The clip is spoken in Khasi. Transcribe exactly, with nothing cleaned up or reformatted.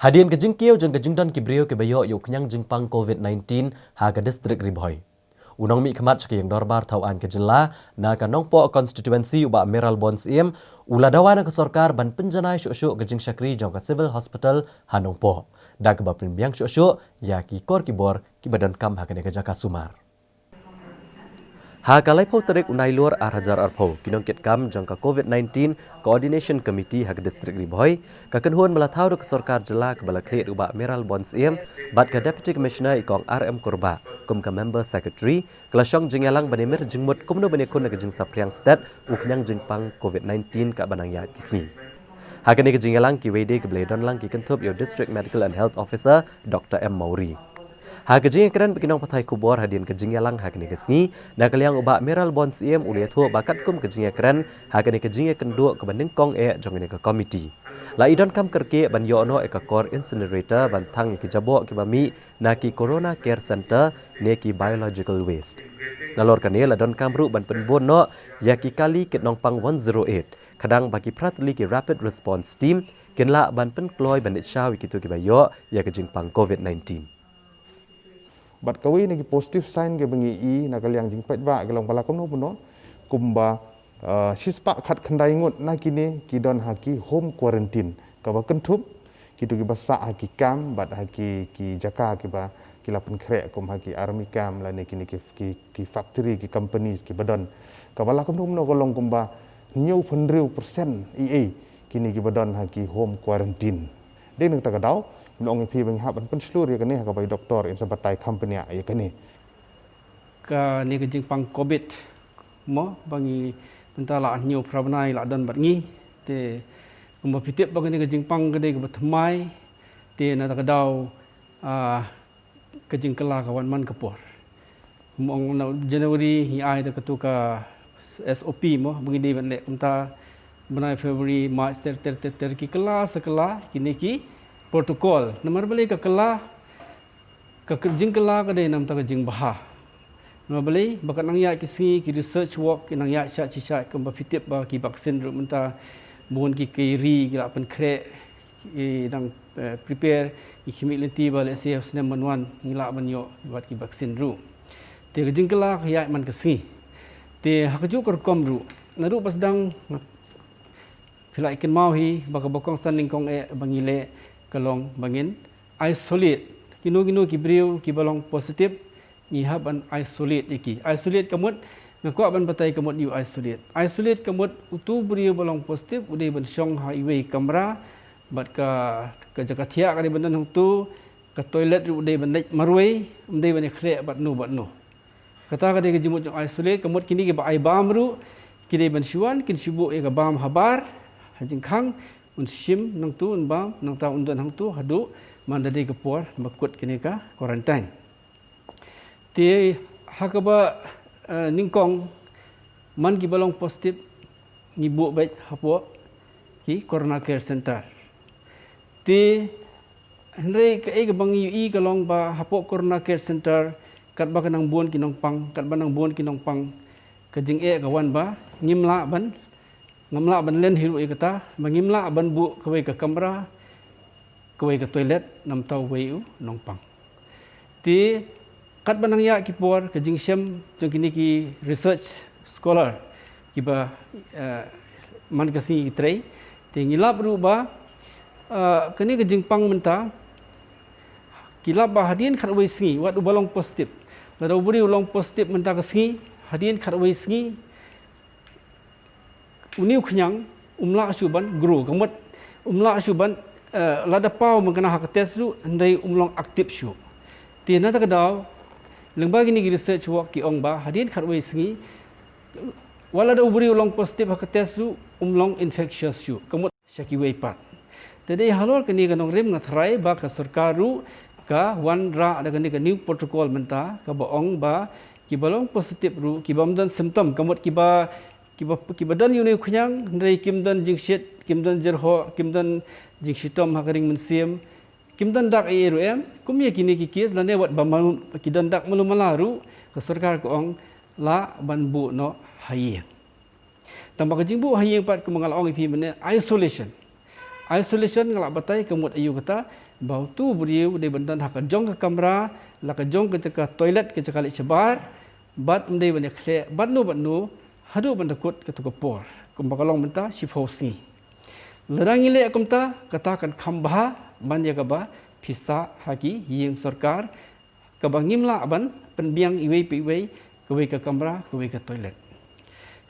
Hadien ka jingkiew jong ka jingdon ki briew kiba ïoh ïa u khñiang jingpang COVID nineteen ha ka district Ri Bhoi, u nongmihkhmat sha ka ïing dorbar thaw aiñ ka jylla na ka Nongpoh constituency, u Bah Mayralborn Syiem, u la dawa na ka sorkar ban pynjanai shuh shuh ka jingshakri jong ka Civil Hospital ha Nongpoh, da kaba pynbiang shuh shuh ïa ki kor ki bor kiba donkam ha kane ka jaka sumar. Ha ka laiphew tarik u Nailur ar hajar arphew, ki nongkitkam jong ka COVID nineteen Coordination Committee ha ka district Ri Bhoi ka kynhun ba la thaw da ka sorkar jylla, kaba la khlieh da u Bah Mayralborn Syiem bad ka Deputy Commissioner, i Kong R M Kurbah, kum ka member secretary, ka la shong jingïalang ban ïamir jingmut kumno ban ïakhun na ka jingsaphriang stet u khñiang jingpang COVID nineteen kaba nang ïaid ki sngi. Ha kane ka jingïalang, kiwei de kiba la ïadon lang ki kynthup ïa u District Medical and Health Officer, Doctor M Mawrie. Ha ka jingïakren bad ki nongpathai khubor hadien ka jingïalang ha kane ka sngi, na ka liang u Bah Mayralborn Syiem u la ïathuh ba katkum ka jingïakren ha kane ka jingïakynduh kaba nyngkong eh jong kane ka komiti, la i donkam kyrkieh ban ïoh noh ïa ka kor incinerator ban thang ïa ki jaboh kiba mih na ki Corona Care Center ne ki biological waste. Nalor kane, la donkam ruh ban pynbun noh ïa ki kali kit nongpang one zero eight, khnang ba ki phra tylli ki Rapid Response Team kin lah ban pynkloi ban leit shaw ïa kito kiba ïoh ïa ka jingpang COVID nineteen. Bad kawei na ki positive sign kaba ngi i na ka liang jingpaidbah ka long ba la kumno kumno, kumba, uh, shispah khatkhyndai ngut na kine ki don ha ki home quarantine, kaba kynthup kito kiba sah ha ki camp bad ha ki, ki jaka kiba ki la pynkhreh kum ha ki army camp lane kine ki, ki, ki factory, ki companies kiba don. Kaba la kumno kumno ka long kumba hynñiew phew hynriew percent i ei kine kiba don ha ki home quarantine. Dei na kata ka daw, ngi ong ïa phi ba ngi hap ban pynshlur ïa kane ha kaba i doktor in sa batai kham bniah ïa kane. Kane ka jingpang COVID mo ba ngi mynta la hynñiew phra bnai la don bad ngi. Te kumba phi tip ba kane ka jingpang ka dei kaba thymmai. Te na kata ka daw, ah, ka jingkylla ka wan man ka por. Mo, na January ngi ai da katu ka S O P mo ba ngi dei ban leh kumta. Bnai February, March, ter ter ter ter ki kylla sa kylla kine ki protocol. Namar balei ka kylla, ka jingkylla ka dei namar ka jingbha. Namar balei, ba ka nang ïaid ki sngi, ki research work ki nang ïaid shah shi shah, kumba phi tip ba ki vaccine ruh mynta bun ki, ki ri ki la pynkhreh, ki dang, eh, prepare, ngi khmih lynti ba lehse ha u snem ban wan ngi lah ban ïoh wat ki vaccine ruh. Te ka jingkylla ka ïaid man ka sngi. Te ha kajuh ka rukom ruh, naduh ba sdang, phi la ïa kynmaw hi ba kaba kongsan nyngkong eh ba ngi leh ka long ba ngin isolate kino kino ki briew kiba long positive, ngi hap ban isolate ïa ki. Isolate ka mut, nga kwah ban batai ka mut ïa u isolate. Isolate ka mut utu u briew ba long positive u dei ban shong ha iwei i kamra bad ka, ka jaka thiah ka dei ban don hangtu, ka toilet ruh u dei ban leit marwei, um dei ban ïakhreh bad no bad no. Kata ka dei ka jingmut jong isolate. Ka mut kine kiba ai bam ruh ki dei ban shu wan, kin shu buh ïa ka bam habar ha jingkhang, un shim nangtu, un bam nangta, un don hangtu haduh man da dei ka por ba kut kane ka quarantine. Te ha kaba, eh, nyngkong, man kiba long positive ngi buh beit hapoh ki Corona Care Center. Te hynrei kaei kaba ngi ïohi ka long ba hapoh Corona Care Center, katba ka nang bun ki nongpang, katba nang bun ki nongpang, ka jingeh ka wan ba ngim lah ban, ngam lah ban len hi ruh ïa kata, ba ngim lah ban buh kawei ka kamra, kawei ka toilet namar uwei u nongpang. Te katba nang ïaid ki por, ka jingshem jong kine ki research scholar kiba, eh, man ka sngi ki trei, te ngi lap ruh ba, eh, kane ka jingpang mynta, ki lap ba hadien khatwei sngi wat uba long positive, lada u briew u long positive mynta ka sngi, hadien khatwei sngi une u khñiang um lah shuh ban grow, ka mut um lah shuh ban, eh, lada paw mynta ha ka test ruh hynrei um long active shuh. Te na kata ka daw, lyngba kine ki research work ki ong ba hadien khatwei sngi, wat lada u briew u long positive ha ka test ruh, um long infectious shuh, ka mut sha kiwei pat. Te dei halor kane ka nongrim nga tharai ba ka sorkar ruh ka wanrah da kane ka new protocol mynta, kaba ong ba kiba long positive ruh, kibym don symptom, ka mut kiba, kiba, kiba don ïa une u khñiang hynrei kim don jingshit, kim don jyrhoh, kim don jingshitom ha ka ring mynsiem, kim don dak ei ei ruh em, kum ïa kine ki case lane wat ba malu-, ki don dak malu mala ruh, ka sorkar ka ong lah ban buh noh ha ïing. Tangba ka jingbuh ha ïing pat, kumba nga la ong ïa phi mynne, isolation. Isolation nga la batai ka mut aiu kata, ba utu u briew u dei ban don ha ka jong ka kamra, la ka jong ka jaka toilet, ka jaka leit shabar, bad um dei ban ïakhleh bad no bad no haduh ban da kut katu ka por, kumba ka long mynta shiphew sngi. Lada ngi leh kumta, kata kan kham bha ban ïa kaba phi sah ha ki ïing sorkar, kaba ngim lah ban pynbiang iwei pa iwei, kawei ka kamra, kawei ka toilet.